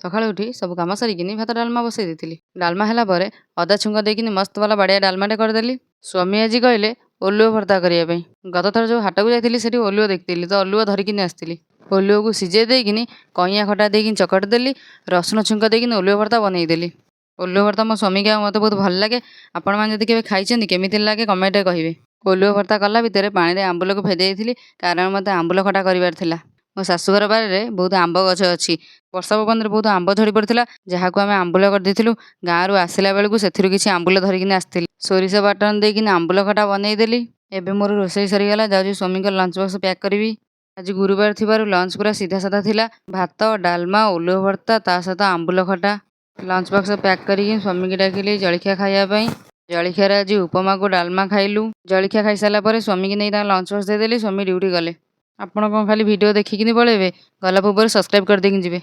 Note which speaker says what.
Speaker 1: ସକାଳୁ ଉଠି ସବୁ କାମ ସାରିକିନି ଭାତ ଡାଲମା ବସେଇ ଦେଇଥିଲି। ଡାଲମା ହେଲା ପରେ ଅଦା ଛୁଙ୍କ ଦେଇକିନି ମସ୍ତ ବାଲା ବଢ଼ିଆ ଡାଲମାଟେ କରିଦେଲି। ସ୍ୱାମୀ ଆଜି କହିଲେ ଓଲୁଅ ଭର୍ତ୍ତା କରିବା ପାଇଁ। ଗତ ଥର ଯେଉଁ ହାଟକୁ ଯାଇଥିଲି, ସେଠି ଓଲୁଅ ଦେଖିଥିଲି, ତ ଓଲୁଅ ଧରିକିନି ଆସିଥିଲି। ଓଲୁଅକୁ ସିଝେଇ ଦେଇକିନି କଇଁଆ ଖଟା ଦେଇକିନି ଚକଟି ଦେଲି, ରସୁଣ ଛୁଙ୍କ ଦେଇକିନି ଓଲୁଅ ଭର୍ତ୍ତା ବନେଇଦେଲି। ଓଲୁଅ ଭର୍ତ୍ତା ମୋ ସ୍ୱାମୀକି ଆଉ ମୋତେ ବହୁତ ଭଲ ଲାଗେ। ଆପଣମାନେ ଯଦି କେବେ ଖାଇଛନ୍ତି, କେମିତି ଲାଗେ କମେଣ୍ଟରେ କହିବେ। ଓଲୁଅ ଭର୍ତ୍ତା କଲା ଭିତରେ ପାଣିରେ ଆମ୍ବୁଲକୁ ଭେଦେଇ ଦେଇଥିଲି, କାରଣ ମୋତେ ଆମ୍ବୁଲ ଖଟା କରିବାର ଥିଲା। ମୋ ଶାଶୁଘର ବାରିରେ ବହୁତ ଆମ୍ବ ଗଛ ଅଛି। ବର୍ଷା ପବନରେ ବହୁତ ଆମ୍ବ ଝଡ଼ି ପଡ଼ିଥିଲା, ଯାହାକୁ ଆମେ ଆମ୍ବୁଲ କରିଦେଇଥିଲୁ। ଗାଁରୁ ଆସିଲା ବେଳକୁ ସେଥିରୁ କିଛି ଆମ୍ବୁଲ ଧରିକିନି ଆସିଥିଲି। ସୋରିଷ ବାଟଣ ଦେଇକିନି ଆମ୍ବୁଲ ଖଟା ବନେଇଦେଲି। ଏବେ ମୋର ରୋଷେଇ ସରିଗଲା, ଯାଉଛି ସ୍ୱାମୀଙ୍କ ଲଞ୍ଚ ବକ୍ସ ପ୍ୟାକ୍ କରିବି। ଆଜି ଗୁରୁବାର ଥିବାରୁ ଲଞ୍ଚ ପୁରା ସିଧା ସାଧା ଥିଲା: ଭାତ, ଡାଲମା, ଓଲୁଅ ଭର୍ତ୍ତା, ତା ସହିତ ଆମ୍ବୁଲ ଖଟା। ଲଞ୍ଚ ବକ୍ସ ପ୍ୟାକ୍ କରିକି ସ୍ୱାମୀକି ଡାକିଲି ଜଳଖିଆ ଖାଇବା ପାଇଁ। ଜଳଖିଆରେ ଆଜି ଉପମାକୁ ଡାଲମା ଖାଇଲୁ। ଜଳଖିଆ ଖାଇସାରିଲା ପରେ ସ୍ୱାମୀକି ନେଇ ତାଙ୍କ ଲଞ୍ଚ ବକ୍ସ ଦେଇଦେଲି। ସ୍ୱାମୀ ଡ୍ୟୁଟି ଗଲେ। ଆପଣ କ'ଣ ଖାଲି ଭିଡ଼ିଓ ଦେଖିକିନି ପଳେଇବେ? ଗଲା ପୂର୍ବରୁ ସବସ୍କ୍ରାଇବ୍ କରିଦେଇକି ଯିବେ।